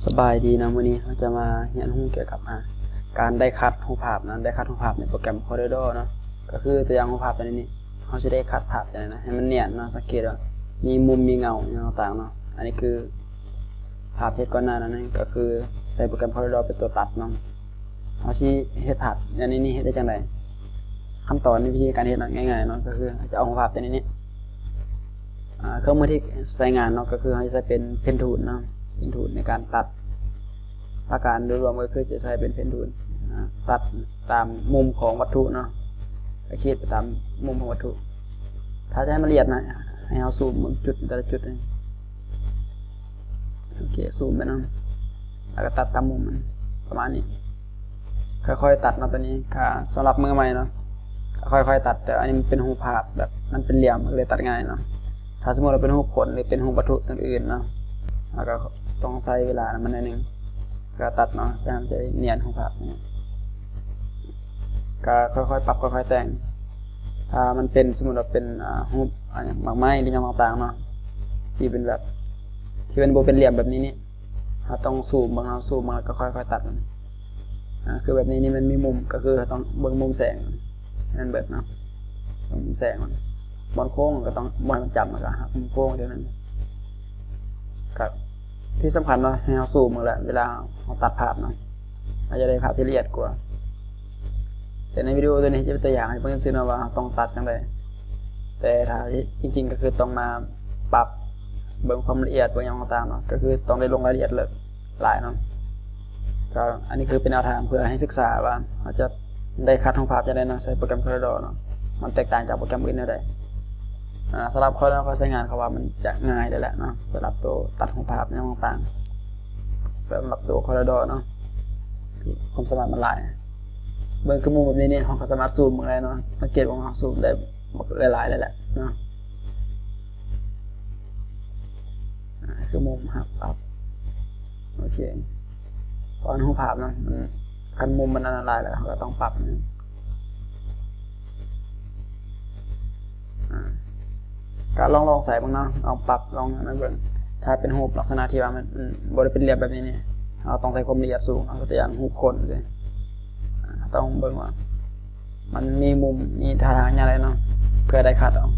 ສະບາຍດີເນາະ, ມື້ນີ້ເຮົາຈະມາຮຽນຮູ້ກ່ຽວກັບ ອາ ການໄດ້ຄັດຮູບພາບເນາະ, ໄດ້ຄັດຮູບພາບໃນໂປຣແກຣມ CorelDRAW ເນາະ. ກໍຄືຕົວຢ່າງຮູບພາບຕົວນີ້ນີ້ ເຮົາຊິໄດ້ຄັດພາບຈັ່ງໃດນະ ໃຫ້ມັນນຽນເນາະ, ສັງເກດວ່າມີມຸມ ມີເງົາ ອີ່ຫຍັງຕ່າງໆເນາະ. ອັນນີ້ຄືພາບເຮັດກ່ອນໜ້ານັ້ນ ກໍຄືໃຊ້ໂປຣແກຣມ CorelDRAW ເປັນຕົວຕັດເນາະ. ເຮົາຊິເຮັດພາບອັນນີ້ນີ້ເຮັດໄດ້ຈັ່ງໃດ? ຂັ້ນຕອນໃນວິທີການເຮັດເນາະ ງ່າຍໆເນາະ, ກໍຄືເຮົາຈະເອົາຮູບພາບຕົວນີ້ນີ້ ອາ ເຄື່ອງມືທີ່ໃຊ້ງານເນາະ ກໍຄືເຮົາຈະໃຊ້ເປັນ Pen Tool ເນາະ, Pen Tool ໃນການຕັດ. ຫຼັກການໂດຍລວມກໍຄືຈະໃຊ້ເປັນ Pen Tool ອາ ຕັດຕາມມຸມຂອງວັດຖຸເນາະ, ກໍຂີດໄປຕາມມຸມຂອງວັດຖຸ. ຖ້າຈະໃຫ້ມັນລະອຽດນະ ໃຫ້ເຮົາຊູມເບິ່ງຈຸດແຕ່ລະຈຸດ. ໂອເຄ ຊູມໄປນຳ ແລ້ວກໍຕັດຕາມມຸມມັນປະມານນີ້. ຄ່ອຍໆຕັດເນາະ ຕົວນີ້ ຖ້າສຳລັບມືໃໝ່ເນາະ ຄ່ອຍໆຕັດ. ແຕ່ອັນນີ້ມັນເປັນຮູບພາບແບບມັນເປັນຫຼ່ຽມ ມັນກໍເລີຍຕັດງ່າຍເນາະ. ຖ້າສົມມຸດວ່າເປັນຮູບຄົນ ຫຼືເປັນຮູບວັດຖຸອື່ນໆເນາະ ເຮົາກໍຕ້ອງໃຊ້ເວລານຳມັນໜ້ອຍໜຶ່ງ ກໍຕັດເນາະ ເພື່ອໃຫ້ມັນຈະໄດ້ນຽນຮູບພາບນີ້. ກໍຄ່ອຍໆປັບ ຄ່ອຍໆແຕ່ງ. ຖ້າມັນເປັນ ສົມມຸດວ່າເປັນ ອາ ຮູບ ອາ ຫຍັງ ໝາກໄມ້ ຫຼືຫຍັງຕ່າງໆເນາະ ທີ່ເປັນແບບ ທີ່ມັນບໍ່ເປັນຫຼ່ຽມແບບນີ້ນີ້ ເຮົາຕ້ອງຊູມເບິ່ງເນາະ, ຊູມເບິ່ງແລ້ວກໍຄ່ອຍໆຕັດມັນ. ອາ ຄືແບບນີ້ນີ້ມັນມີມຸມ ກໍຄືເຮົາຕ້ອງເບິ່ງມຸມແສງໃຫ້ມັນເບິດເນາະ, ເບິ່ງມຸມແສງມັນ. ບ່ອນໂຄ້ງກໍຕ້ອງບໍ່ໃຫ້ມັນຈັບ, ແລ້ວກໍຫັກມຸມໂຄ້ງເທື່ອໜຶ່ງ. ກໍທີ່ສຳຄັນເນາະ ໃຫ້ເຮົາຊູມເບິ່ງແຫຼະ ເວລາເຮົາຕັດພາບເນາະ ເຮົາຈະໄດ້ພາບທີ່ລະອຽດກວ່າ. ແຕ່ໃນວິດີໂອຕົວນີ້ຈະເປັນຕົວຢ່າງໃຫ້ເບິ່ງຊື່ໆເນາະ ວ່າເຮົາຕ້ອງຕັດຈັ່ງໃດ. ແຕ່ຖ້າຈິງໆກໍຄືຕ້ອງມາປັບເບິ່ງຄວາມລະອຽດ ເບິ່ງຫຍັງຕ່າງໆເນາະ, ກໍຄືຕ້ອງໄດ້ລົງລາຍລະອຽດເລິກຫຼາຍເນາະ. ກໍອັນນີ້ຄືເປັນແນວທາງເພື່ອໃຫ້ສຶກສາວ່າເຮົາຈະໄດ້ຄັດຮູບພາບຈັ່ງໃດເນາະ ໃຊ້ໂປຣແກຣມ CorelDRAW ເນາະ, ມັນແຕກຕ່າງຈາກໂປຣແກຣມອື່ນແນວໃດ. ອາ ສຳລັບຂ້ອຍເນາະ ຂ້ອຍໃຊ້ງານ ເຂົາວ່າມັນຈະງ່າຍແລ້ວແຫຼະເນາະ ສຳລັບໂຕຕັດຮູບພາບຫຍັງຕ່າງໆ ສຳລັບໂຕ CorelDRAW ເນາະ ຄວາມສາມາດມັນຫຼາຍ. ເບິ່ງຄືມຸມແບບນີ້ນີ້ ເຮົາກໍສາມາດຊູມເບິ່ງໄດ້ເນາະ, ສັງເກດວ່າເຮົາຊູມໄດ້ບັກຫຼາຍໆເລີຍແຫຼະເນາະ. ອາ ຄືມຸມ ຮັບ ປັບ ໂອເຄ ເພາະອັນຮູບພາບເນາະ ມັນ ຄັນມຸມມັນອັນຕະລາຍແລ້ວ ເຮົາກໍຕ້ອງປັບ. ອາ ກໍລອງ ລອງໃສ່ເບິ່ງເນາະ, ລອງປັບ ລອງອັນນັ້ນເບິ່ງ. ຖ້າເປັນຮູບລັກສະນະທີ່ວ່າມັນ ມັນບໍ່ໄດ້ເປັນຫຼ່ຽມແບບນີ້ນີ້ ເຮົາຕ້ອງໃຊ້ຄວາມລະອຽດສູງ. ເອົາຕົວຢ່າງຮູບຄົນຊີ້ ອາ ຕ້ອງເບິ່ງວ່າ ມັນມີມຸມ ມີທ່າທາງຫຍັງໃດເນາະ ເພື່ອໄດ້ຄັດເອົາ.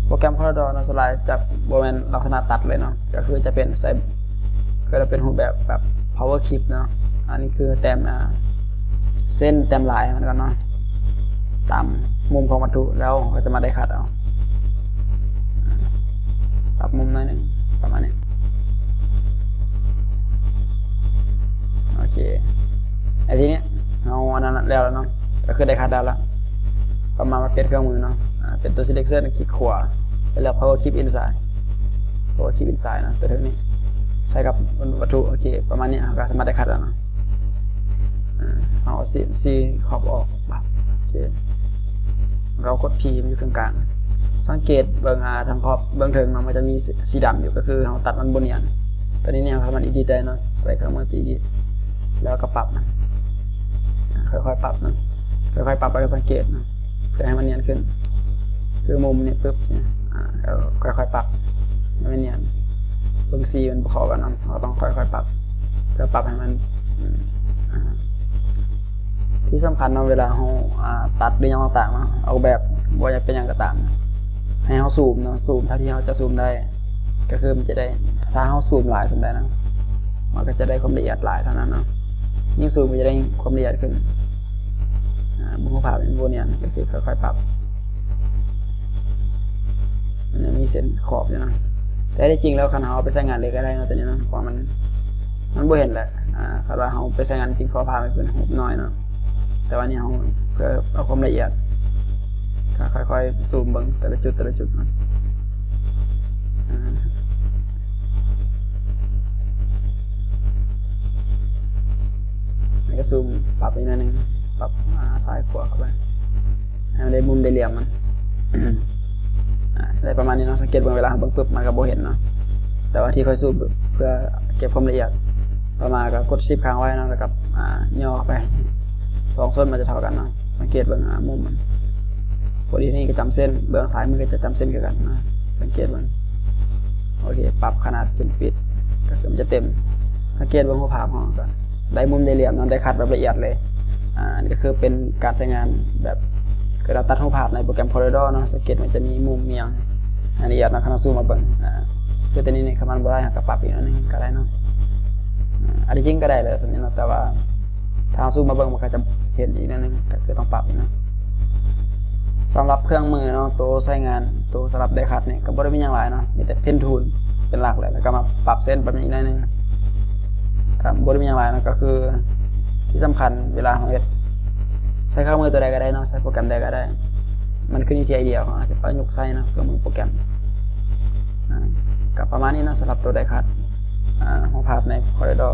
ໂປຣແກຣມ CorelDRAW ເນາະ ສ່ວນຫຼາຍຈະບໍ່ແມ່ນລັກສະນະຕັດເລີຍເນາະ, ກໍຄືຈະເປັນໃສ່ ຄືເປັນຮູບແບບ ແບບ Power Clip ເນາະ. ອັນນີ້ຄືແຕ້ມ ອ່າ ເສັ້ນແຕ້ມລາຍມັນກ່ອນເນາະ ຕາມມຸມຂອງວັດຖຸ ແລ້ວເຮົາກໍຈະມາໄດ້ຄັດເອົາ. ປັບມຸມໜ້ອຍໜຶ່ງ ປະມານນີ້ ໂອເຄ. ແລ້ວທີນີ້ເຮົາອັນນັ້ນແລ້ວແລ້ວເນາະ ກໍຄືໄດ້ຄັດແລ້ວລະ ປະມານວ່າປ່ຽນເຄື່ອງມືເນາະ ອາ ເປັນຕົວ Selection ຄລິກຂວາ ແລ້ວເລືອກ Power Clip Inside Power Clip Inside ເນາະ ຕົວເທິງນີ້ ໃສ່ກັບວັດຖຸ. ໂອເຄ ປະມານນີ້ເຮົາກໍສາມາດໄດ້ຄັດແລ້ວເນາະ. ອາ ເຮົາເອົາສີ ສີຂອບອອກ ໂອເຄ ເຮົາກົດ P ມັນຢູ່ເຄິ່ງກາງ. ສັງເກດເບິ່ງ ອາ ທາງຂອບເບື້ອງເທິງເນາະ ມັນຈະມີສີ ສີດຳຢູ່ ກໍຄືເຮົາຕັດມັນບໍ່ນຽນ. ຕອນນີ້ນີ້ເຮົາສາມາດ Edit ໄດ້ເນາະ, ໃຊ້ເຄື່ອງມື Edit ແລ້ວກໍປັບມັນ ອາ ຄ່ອຍໆປັບເນາະ, ຄ່ອຍໆປັບ ແລ້ວກໍສັງເກດເນາະ ເພື່ອໃຫ້ມັນນຽນຂຶ້ນ. ຄືມຸມນີ້ປຶບນີ້ ອາ ກໍຄ່ອຍໆປັບໃຫ້ມັນນຽນ. ເບິ່ງສີມັນບໍ່ເຂົ້າກັນເນາະ, ເຮົາຕ້ອງຄ່ອຍໆປັບ ເພື່ອປັບໃຫ້ມັນ ອາ ທີ່ສຳຄັນເນາະ ເວລາເຮົາ ອາ ຕັດ ຫຼືຫຍັງຕ່າງໆເນາະ ອອກແບບ ບໍ່ວ່າຈະເປັນຫຍັງກໍຕາມ ໃຫ້ເຮົາຊູມເນາະ, ຊູມເທົ່າທີ່ເຮົາຈະຊູມໄດ້. ກໍຄືມັນຈະໄດ້ ຖ້າເຮົາຊູມຫຼາຍສ່ຳໃດນະ ມັນກໍຈະໄດ້ຄວາມລະອຽດຫຼາຍເທົ່ານັ້ນເນາະ, ຍິ່ງຊູມກໍຈະໄດ້ຄວາມລະອຽດຂຶ້ນ. ອາ ເບິ່ງຮູບພາບມັນບໍ່ນຽນ ກໍຄືຄ່ອຍໆປັບ ມັນຍັງມີເສັ້ນຂອບຢູ່ນະ. ແຕ່ທີ່ຈິງແລ້ວ ຄັນເຮົາເອົາໄປໃຊ້ງານເລີຍກໍໄດ້ເນາະ ຕົວນີ້ເນາະ ເພາະວ່າມັນ ມັນບໍ່ເຫັນແຫຼະ. ອາ ຄັນວ່າເຮົາໄປໃຊ້ງານຈິງ ເຂົາພາໃຫ້ເປັນຮູບນ້ອຍເນາະ, ແຕ່ວ່ານີ້ເຮົາເພື່ອເອົາຄວາມລະອຽດ ກໍຄ່ອຍໆຊູມເບິ່ງແຕ່ລະຈຸດ ແຕ່ລະຈຸດເນາະ. ອາ ແລ້ວກໍຊູມປັບອີກໜ້ອຍໜຶ່ງ ປັບ ອາ ຊ້າຍຂວາເຂົ້າໄປ ໃຫ້ມັນໄດ້ມຸມໄດ້ຫຼ່ຽມມັນ. ອາ ໄດ້ປະມານນີ້ເນາະ, ສັງເກດເບິ່ງ ເວລາເຮົາເບິ່ງປຶບ ມັນກໍບໍ່ເຫັນເນາະ, ແຕ່ວ່າທີ່ຂ້ອຍຊູມເພື່ອເກັບຄວາມລະອຽດ ຕໍ່ມາກໍກົດ Shift ຄ້າງໄວ້ເນາະ ແລ້ວກໍ ອາ ຍໍໄປ ສອງສ່ວນມັນຈະເທົ່າກັນເນາະ. ສັງເກດເບິ່ງ ອາ ມຸມມັນ ພໍດີນີ້ກໍຈຳເສັ້ນ, ເບື້ອງຊ້າຍມືກໍຈະຈຳເສັ້ນຄືກັນເນາະ, ສັງເກດເບິ່ງ. ໂອເຄ ປັບຂະໜາດເປັນ Fit ກໍຄືມັນຈະເຕັມ. ສັງເກດເບິ່ງຮູບພາບເຮົາກໍໄດ້ມຸມໄດ້ຫຼ່ຽມເນາະ ໄດ້ຄັດແບບລະອຽດເລີຍ. ອາ ອັນນີ້ກໍຄືເປັນການໃຊ້ງານແບບ ຄືເຮົາຕັດຮູບພາບໃນໂປຣແກຣມ CorelDRAW ເນາະ ສັງເກດມັນຈະມີມຸມມີຫຍັງ ອາ ລະອຽດເນາະ. ຄັນເຮົາຊູມມາເບິ່ງ ອາ ຄືຕົວນີ້ນີ້ ຄັນມັນບໍ່ໄດ້ ເຮົາກໍປັບອີກໜ້ອຍໜຶ່ງກໍໄດ້ເນາະ. ອາ ອັນທີ່ຈິງກໍໄດ້ແຫຼະສ່ຳນີ້ເນາະ ແຕ່ວ່າ ຖ້າເຮົາຊູມມາເບິ່ງ ມັນກໍຈະເຫັນອີກໜ້ອຍໜຶ່ງ ກໍຄືຕ້ອງປັບອີກເນາະ. ສຳລັບເຄື່ອງມືເນາະ ໂຕໃຊ້ງານ ໂຕສຳລັບໄດ້ຄັດນີ້ ກໍບໍ່ໄດ້ມີຫຍັງຫຼາຍເນາະ ມີແຕ່ Pen Tool ເປັນຫຼັກເລີຍ ແລ້ວກໍມາປັບເສັ້ນ ປັບຫຍັງອີກໜ້ອຍໜຶ່ງ ກໍບໍ່ໄດ້ມີຫຍັງຫຼາຍເນາະ. ກໍຄືທີ່ສຳຄັນເວລາເຮົາເຮັດ ໃຊ້ເຄື່ອງມືຕົວໃດກໍໄດ້ເນາະ ໃຊ້ໂປຣແກຣມໃດກໍໄດ້ ມັນຂຶ້ນຢູ່ທີ່ໄອເດຍຂອງເຮົາ ຈະປະຍຸກໃຊ້ເນາະ ເຄື່ອງມືໂປຣແກຣມ. ອາ ກໍປະມານນີ້ເນາະ ສຳລັບໂຕໄດ້ຄັດ ອາ ຮູບພາບໃນ CorelDRAW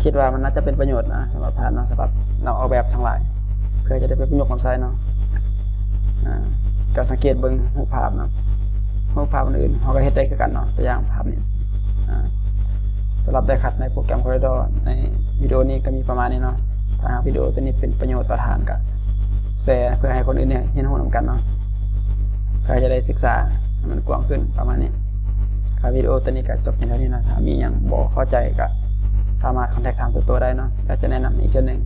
ຄິດວ່າມັນໜ້າຈະເປັນປະໂຫຍດນະ ສຳລັບທ່ານເນາະ ສຳລັບນັກອອກແບບທັງຫຼາຍ ເພື່ອຈະໄດ້ໄປປະຍຸກນຳໃຊ້ເນາະ. ອາ ກໍສັງເກດເບິ່ງຮູບພາບເນາະ ຮູບພາບອື່ນໆ ເຮົາກໍເຮັດໄດ້ຄືກັນເນາະ ຕົວຢ່າງພາບນີ້. ອາ ສຳລັບໄດ້ຄັດໃນໂປຣແກຣມ CorelDRAW ໃນວິດີໂອນີ້ກໍມີປະມານນີ້ເນາະ. ຖ້າຫາກວິດີໂອຕົວນີ້ເປັນປະໂຫຍດຕໍ່ທ່ານ ກໍແຊເພື່ອໃຫ້ຄົນອື່ນໄດ້ຮຽນຮູ້ນຳກັນເນາະ ເພື່ອຈະໄດ້ສຶກສາໃຫ້ມັນກວ້າງຂຶ້ນ ປະມານນີ້. ກໍວິດີໂອຕົວນີ້ກໍຈົບພຽງເທົ່ານີ້ເນາະ. ຖ້າມີຫຍັງບໍ່ເຂົ້າໃຈກໍສາມາດ contact ຖາມສ່ວນຕົວໄດ້ເນາະ ແລ້ວຈະແນະນຳອີກເທື່ອໜຶ່ງ.